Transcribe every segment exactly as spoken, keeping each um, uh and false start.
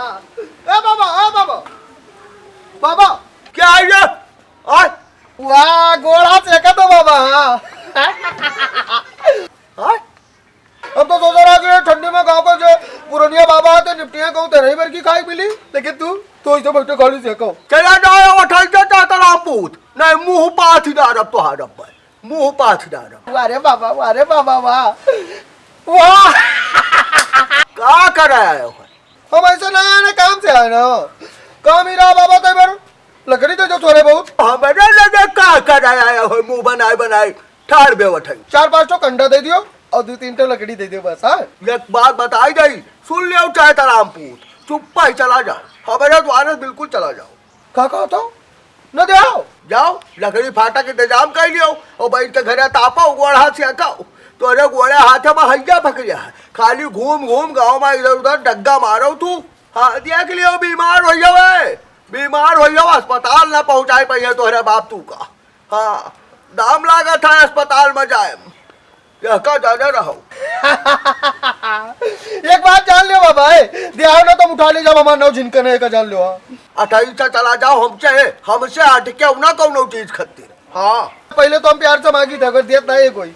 ए बाबा, ए बाबा, बाबा। क्या है ये? आय? वाह, गोड़ हाथ सेका तो बाबा। आय? अब तो सोचा रहा कि ये ठंडी में गाँव का जो पुरनिया बाबा आते निपटिया कहूँ तेरे ही भर की खाई मिली, लेकिन तू तो इसे बैठे खाली सेको। चला जाओ, वो ठंड से चाहता राम पूत। नहीं, मुँह पाथ ही डारब तोहार अब मैं। मुँह पाथ डारब। वाह रे बाबा, वाह रे बाबा, वाह। वाह। का कर आया हो? हम ऐसे ना आए ना, काम से आए ना। काम ही रहा बाबा, तो बार लकड़ी दे दो थोड़े बहुत। हमरे लगे का कर आया हो, मुँह बनाए बनाए ठाड़ बेवठई। चार पाँच ठो कंडा दे दियो और दो तीन ठो लकड़ी दे दियो बस, हाँ? एक बात बताई जाई, सुन लियो चाहे तो राम पूत, चुप्पा ही चला जाओ, हमरे द्वारे बिल्कुल चला जाओ। का कहा था? न दे आओ। जाओ, लकड़ी फाटा के इंतजाम कर लियो और बैठ के घरे तापो, गोड़ हाथ सेको। तोरे गोड़े हाथे में हैया पकड़िया है, खाली घूम घूम गाँव में इधर उधर डग्गा मारो तू। हाँ, देख लियो, बीमार हो जावे, बीमार हो जाओ, अस्पताल ना पहुँचाए पाइए तोहरे बाप तू का। हाँ, दाम लागत है अस्पताल में जाए, यह का जाने रहो। एक बात जान लियो बाबा, ए, देहाव ना तुम उठा ले जाओ हमार नाव जिनके नहीं का जान लियो, हाँ। अठाई से चला जाओ, हमसे, हमसे हट के ना कौनो चीज खत्तिर। हाँ। पहले तो हम प्यार से मांगी थे, अगर देत नहीं कोई,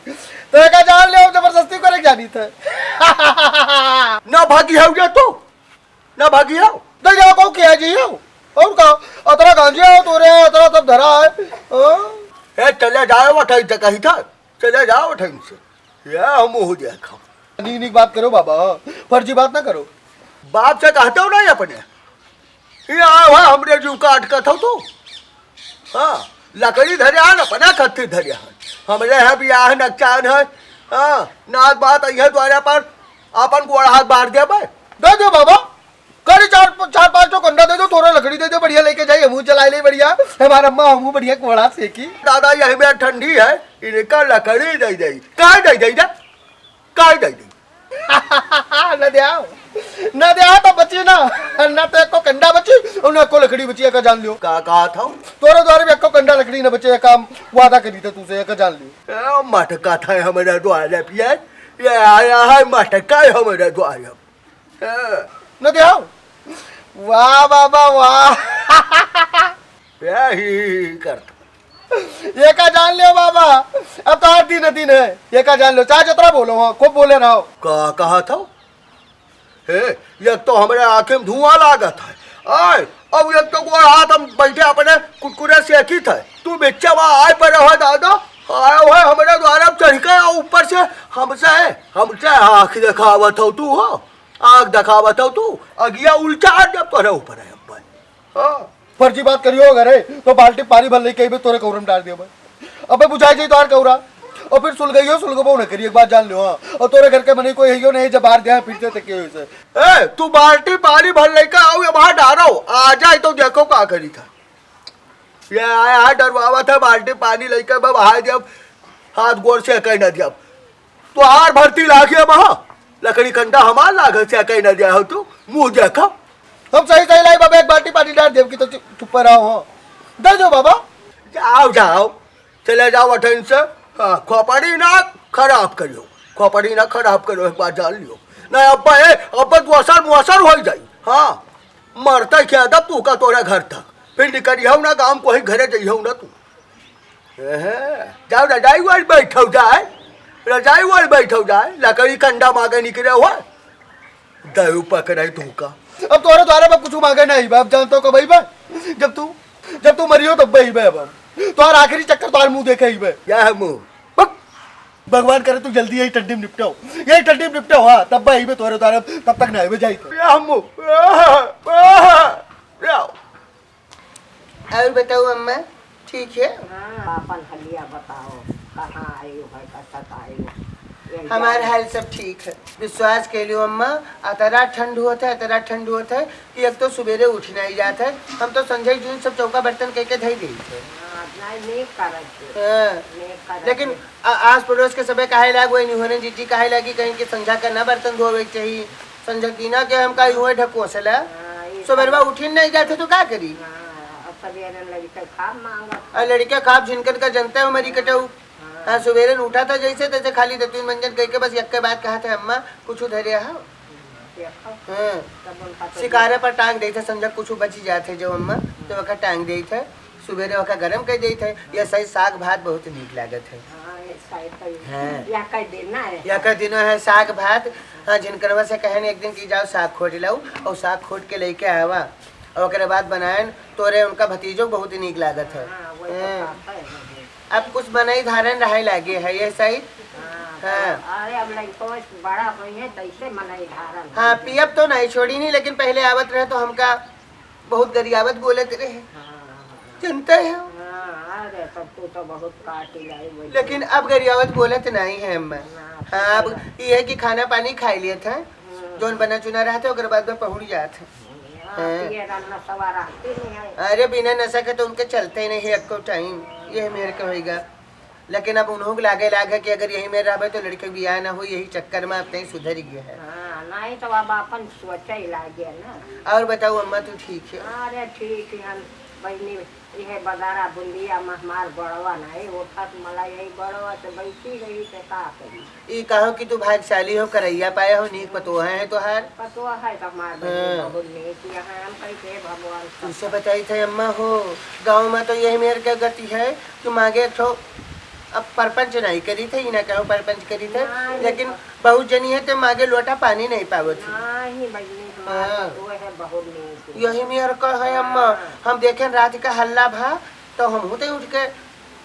तो एका जान लियो, जबरदस्ती करे जानी थे। ना भागी है ये तो। ना भागियो। तो जाओ, को किया जियो? और का? अतरा गांजिया हो तोरे, अतरा सब धरा है। हाँ? ए, चले जाओ, अठाई से कही था। चले जाओ, अठाई से। ये हम मुँह देखा। नीक, नीक बात करो बाबा, फर्जी बात ना करो। बाप से कहते हो नहीं अपने। ये आओ, हाँ, हमरे जीव का अटकत हो तू। हाँ, लकड़ी धरे हन, अपना खत्ती धरे हन। हमरे यहाँ बियाह नकचान है। हाँ, नात बात अइहे द्वारे पर, आपन गोड़ हाथ बार देबे। दे दे बाबा, करी चार, चार पाँच ठो कंडा दे दो, थोड़ा लकड़ी दे दो, बढ़िया लेके जाई, हमहू जलाई ले बढ़िया। हमार अम्मा हमहू बढ़िया गोड़ हाथ सेकी। दादा, यही में ठंडी है, इनका लकड़ी दे दे। काहे दे दे रे? काहे दे दे? न दे आओ, न दे आओ तो बची ना, न तो एको कंडा बची और न एको लकड़ी बची, एका जान लियो। का कहा था? तोरे द्वारे भी एको कंडा लकड़ी न बचे, एका वादा करी था तू से, एका जान लियो। ए, मटका था हमारे द्वारे पिया, ये आया है मटका है हमारे द्वारे। ए। न दे आओ। वाह बाबा वाह। यही करता। एका जान लियो बाबा, अब तो आज दिन दिन है, एका जान लियो, चाहे जितना बोलो, हाँ, खूब बोले रहो। का कहा था? हे, एक तो हमरे आँखें में धुआं लागत है। आय, अब एक तो गोड़ हाथ हम बैठे अपने कुरकुरे सेकित है। तू बिच्चे वहाँ आय पर रहो दादा, आयो है हमरे द्वारे चढ़ के और ऊपर से हमसे, हमसे आँख देखावत हो तू हो, आँख देखावत हो तू, अगिया उलचा जब तोरे ऊपर है अपन। हाँ। फर्जी बात करियो अगर है, तो बाल्टी पानी भर लेके अइबे, तोरे कौरम डाल दियो भाई। अबे बुझाई जाई तोहार कौरा। और फिर सुलगइयो, सुलगबो न करी, एक बात जान लियो, हाँ। और तोरे घर के मने कोई हइयो नहीं, जब बाहर दिया फिर से तकियो इसे। ए, तू बाल्टी पानी भर लेके आओ, ये बाहर डालो, आ जाए तो देखो का करी था। ये आया है डरवावत है, बाल्टी पानी लेके मैं बाहर जब हाथ गोड़ से कहीं ना जब। तोहार भर्ती लागे बा, लकड़ी कंडा हमार लागे से कहीं ना जाए हो तू, मुँह देखा। हम सही सही लाई बाबा, एक बाल्टी पानी डाल देव कि तो चुप, चुप पर रहो, हाँ। दे दो बाबा। जाओ, जाओ, चले जाओ अठन से। हाँ, खोपड़ी ना खराब करियो, खोपड़ी ना खराब करियो, एक बार जान लियो। ना अब्बा, ए, अब्बा दोसर मोसर हो जाई। हाँ, मरता क्या था तू का तोरा घर तक, फिर निकलियो ना गाँव को ही घरे जइयो ना तू। एहे, जाओ रजाई वाल बैठो जाए, रजाई वाल बैठो जाए, लकड़ी कंडा मांगे निकले हुआ। दयू पकड़ाई तू का। अब तोरे द्वारा मैं कुछ मांगे नहीं बा, अब जानता हूँ कब अइबे? जब तू, जब तू मरियो तब अइबे अब हम। तोहार आखिरी चक्कर तोहार मुँह देखे अइबे। या है मुँह? बक। भगवान करे तू जल्दी यही ठंडी में निपटो, यही ठंडी में निपटो, हाँ, तब अइबे तोरे द्वारा, तब तक ना अइबे जाई तो। या मुँह। या। और बताओ अम्मा, ठीक है? हाँ, आपन हलिया बताओ, कहाँ आए हो, कब तक आए हो? यही हमार जाए। हाल सब ठीक है, विश्वास कर लियो अम्मा। अतरा ठंड होत है, अतरा ठंड होत है कि एक तो सुबेरे उठ नहीं जात है। हम तो संझा जून सब चौका बर्तन कह के धई देई थे। हाँ, नहीं, नहीं करत है। हाँ। नहीं करत लेकिन है। आ-, आस पड़ोस के सबे कहे लाग, वही निहोरन जीजी कहे लागी, कहीं कि संझा का ना बर्तन धोवे के चाहिए। संझा की ना के हम का यूं ढकोसला। हाँ, ये सुबेरवा सब उठिन नहीं जाते तो का करी? हाँ, अब सवेरे लड़के खाब मांगत। आ लड़के खाब झिनकन का जनते हो मरी कटऊ। हाँ। हाँ, सुबेरे उठा था जैसे तैसे खाली दतुई मंजन कह के बस यक्के बात कहा था, "अम्मा, कुछ धरे हो?" देखो, हाँ। तब उनका तो शिकारे पर टांग देत है, संझा कुछ बची जात है जब अम्मा, तो ओका टांग देत है, सुबेरे ओका गरम कर देत है। ये सही साग भात बहुत नीक लागत है। हाँ, ये साग तो हाँ। या कर देना है। या कर देना है साग भात। हाँ, झिनकनवा से कहन एक दिन कि जाओ साग खोट लाओ, और साग खोट के लेके आवा, और ओकरे बाद बनाएन, तोरे उनका भतीजो बहुत नीक लागत है। हाँ, वही तो हाँ। बात है, वही। अब कुछ मनई धारन रहे लागे है, ये सही? हाँ, हाँ। तो अरे, अब लइको बड़ा होई है, तैसे मनई धारन हाँ, होई है। पियब तो नहीं छोड़ी नहीं, लेकिन पहले आवत रहे तो हमका बहुत गरियावत बोलत रहे। हाँ, हाँ, हाँ। जानते हो? हाँ, अरे, तब तू तो बहुत काटी लाई, वही। लेकिन अब गरियावत बोलत नहीं है अम्मा। ना, हाँ, अब तो ये है कि खाना पानी खाई लिए थे, हम्म। जौन बना चुना रहते, ओकर बाद में पहुँच जात है। हाँ, हाँ। पिए रहना सवा रहती नहीं है। अरे, बिना नशा के तो उनके चलते ही नहीं है एको टाइम, ये मेरे के होइगा। लेकिन अब उन्हों के लागे लागे कि अगर यही में रहबे तो लड़के बियाह ना हो, यही चक्कर में अब तई सुधर गए है। हाँ, नहीं तो अब अपन सोचे ही लागे ना। और बताओ अम्मा, तू ठीक है? अरे ठीक है, हम बहनी, यह बगारा बुंदिया में हमार बड़वा नहीं उठत, मला यही बड़वा से बैठी रही तो का करी? ई कहो कि तू भाग्यशाली हो, करैया पाया हो, नीक पतोह है तोहार। पतोह है तो हमार बहनी हाँ। बहुत नीक यहाँ, हम कैसे भगवान सब तुझसे बताई थे अम्मा हो, गाँव में तो यही मेर के गति है कि मागे एक ठो अब परपंच नहीं करी थे, ई ना कहो परपंच करी थे, नहीं। लेकिन बहुत जनी है तो मागे लोटा पानी नहीं पावत है। नहीं बहनी, हमार हाँ। पतोह है बहुत नीक। यही मेर का है अम्मा, हाँ। हम देखेन रात का हल्ला भा तो हमहू तो उठ के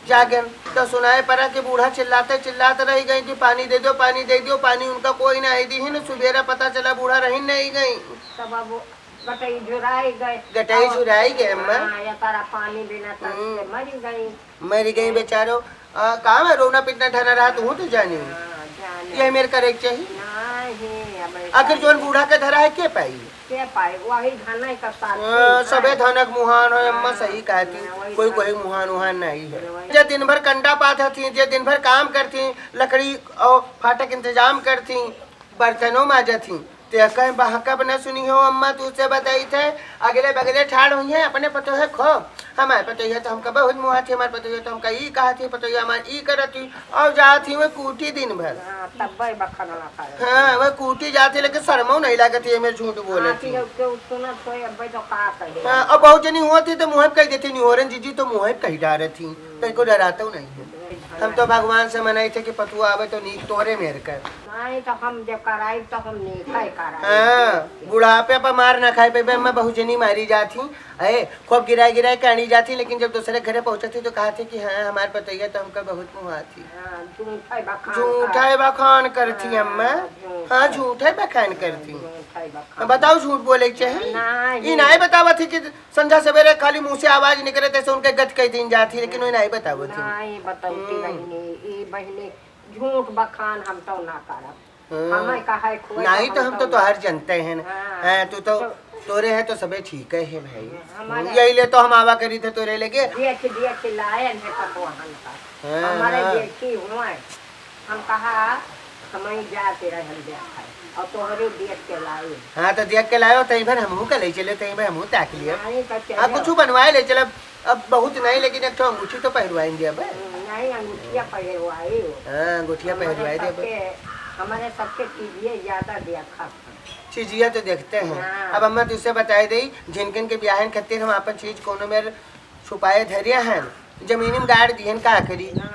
जागेन, तो सुनाए पड़ा कि बूढ़ा चिल्लाते चिल्लाते रह गई कि पानी दे दो, पानी दे दो, पानी उनका कोई ना आई दी है ना। सुबेरा पता चला बूढ़ा रही नहीं गई। तब अब गटई झुराई गए। गटई और झुराई गए, अम्मा। हाँ, या तारा पानी बिना तरस के हम्म। मरी गई। मरी गई बेचारो। आ, का में रोना पिटना ढना रहा, तू तो जानी। हाँ, जानी। ये मेरे करे के चाहिए। नहीं, अब ऐसा आखिर जौन नहीं। बूढ़ा के धरा है, के पाई? के पाए, वही धनई का साथी हाँ, है। सबे धनक मुहान हो, अम्मा हाँ, सही कहती। हाँ, वही कोई, धन-, कोई मुहान उहान नहीं है। वही। जे दिन भर कंडा पात हथी, जे दिन भर काम करती, लकड़ी और फाटक इंतजाम करती, बर्तनों माजत ही, ते कहीं बहकब न सुनी हो अम्मा, तू से बताई थे, अगले बगले ठाड़ हुई है, अपने पतोहे खो, हमारे पतोहिया तो हमका बहुत मुहा थी, हमारे पतोहिया तो हमका ई कहा थी, पतोहिया हमारे ई करत थी, और जात ही वह कूटी दिन भर। हाँ, तब वही बखन ना करे। हाँ, वह कूटी जात ही, लेकिन शर्मो नहीं लागत ही, हमें झूठ बोले हाँ, थी। कि केहू सुनत होई, अब तो का कहे। हाँ, अब बहुत जनी होती तो मुँह पे कह देती, निहोरन जीजी तो मुँह पे कही डारत थी, तो इनको डराता नहीं है। हम तो भगवान से मनाई थे कि पतुआ आवे तो नीक तोरे मेर कर। नहीं तो हम जब कराई तो हम नीक ही कराई। हाँ, बुढ़ापे पर मार ना खाए पे, मैं बहुत जनी मारी जात ही। अरे, खूब गिराए गिराए कानी जाती, लेकिन जब दूसरे घरे पहुँचती तो कहा थी कि हाँ, हमार पतैया तो हमका बहुत मुहा थी। हाँ, झूठे बखान झूठे कर- बखान करती हाँ, अम्मा। झूठे। हाँ, झूठे बखान करती। झूठे बखान। बताओ, झूठ बोले के चाही? नहीं। ई नहीं बतावत थी कि संझा सवेरे खाली मुँह से आवाज निकले, तैसे उनके गत कई दिन जाती, लेकिन वो नहीं बतावत थी। नहीं बतावती हम्म। बहिनी, ई बहिनी झूठ बखान हम तो ना करब। हाँ। हमें का है खोए नहीं तो तो हम हम तो तो तोहार जनते हैं ना। हाँ। हाँ, तू तो तो तोरे है तो सबे ठीक है भाई। हमारे यही ले तो हम आवा करी थे तोरे लेके। देख, देख के लाए हैं पकवान का। हाँ, हमारे हाँ। देखी हुआ है। हम कहा, हम ही जाके रहे, हम देखा है। और तोहरे देख के लाए। हाँ, तो देख के लायो, तई भर हमहू के ले चले, तई भर हमहू ताक लिए। नहीं, तो चले। हाँ, कुछ बनवाए ले चलब। अब बहुत नहीं, लेकिन एक ठो अंगूठी तो पहिरवाएंगे अब। हम्म, नहीं, अंगूठिया पहिरवाई हो। हाँ, अंगूठिया हमारे पहिरवाई दे अब। सबके, हमारे सबके चीजिए ज्यादा देखा था। चीजिया तो देखते हैं। हाँ। अब अम्मा, तुझसे बताई दई, जिनकन के ब्याहन खातिर हम आपन चीज कोनो मेर छुपाए धरिया हैं, जमीन में गाड़ दिहन, का करी? ना,